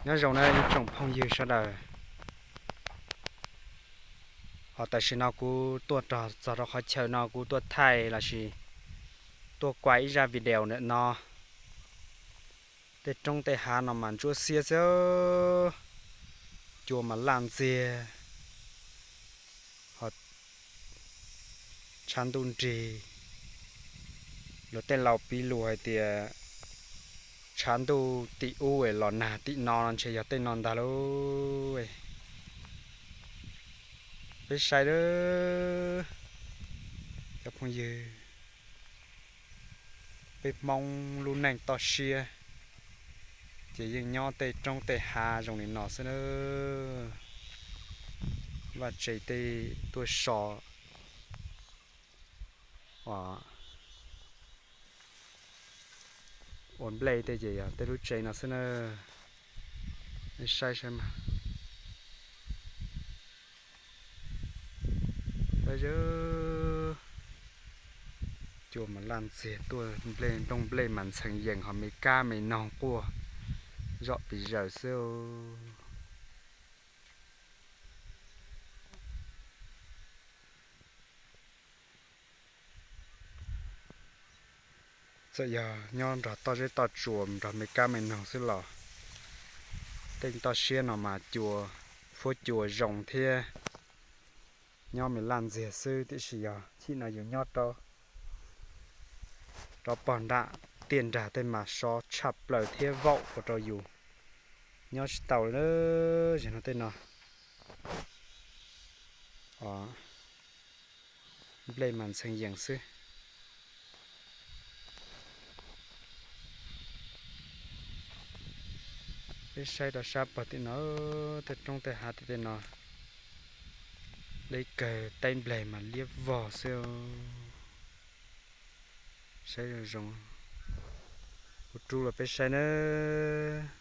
Nyob zoo na ib tsoom phooj ywg sawv daws. Ho tam sim no kuv tuaj rau txog rau qhov chaw no kuv tuaj thaij lossis tuaj kuaj ib zaj video ntawm no. Tej roob tej hav no mas ntsuab xiab xwb, cua mas laj ntxiag, ho tshav ntuj nrig. Luag tej laus piv lus hais tias tshav ntuj tim ub los nag tim no no ntshe yog tej no ntag lauj. Peb saib, cov phooj ywg, peb Hmoob lub neej toj siab ces yeej nyob tej roob tej hav zoo li no xwb na. Vaj tse tej tuaj so ua nplej tej ces yog tej lub tsev no xwb na. Nej saib saib mas, cua mas laj ntxiag tuaj, nplej nrooj nplej mas ntxhee yees, ho me kab me noog quaj zom pes zaws xwb. Txawm yog nyob nrog toj zeb toj tsuas nrog me kab me noog xwb los tej toj siab no mas cua, fuab cua zoo thiab, nyob me laj ntxiag xwb. Tiam sis yog chim no yus nyob rau pog nram tiaj nrag tej mas sov tshaj plaws thiab vaum ua rau yus nyob tsis tau li. Zem no tej no nplej mas ntxhee yees xwb. Peb saib rau sab pog tim no, tej roob tej hav tim tej no, deb kawg, teeb npleg mas liab vog xwb. Saib zoo zoo, kuv rub los peb saib nawb.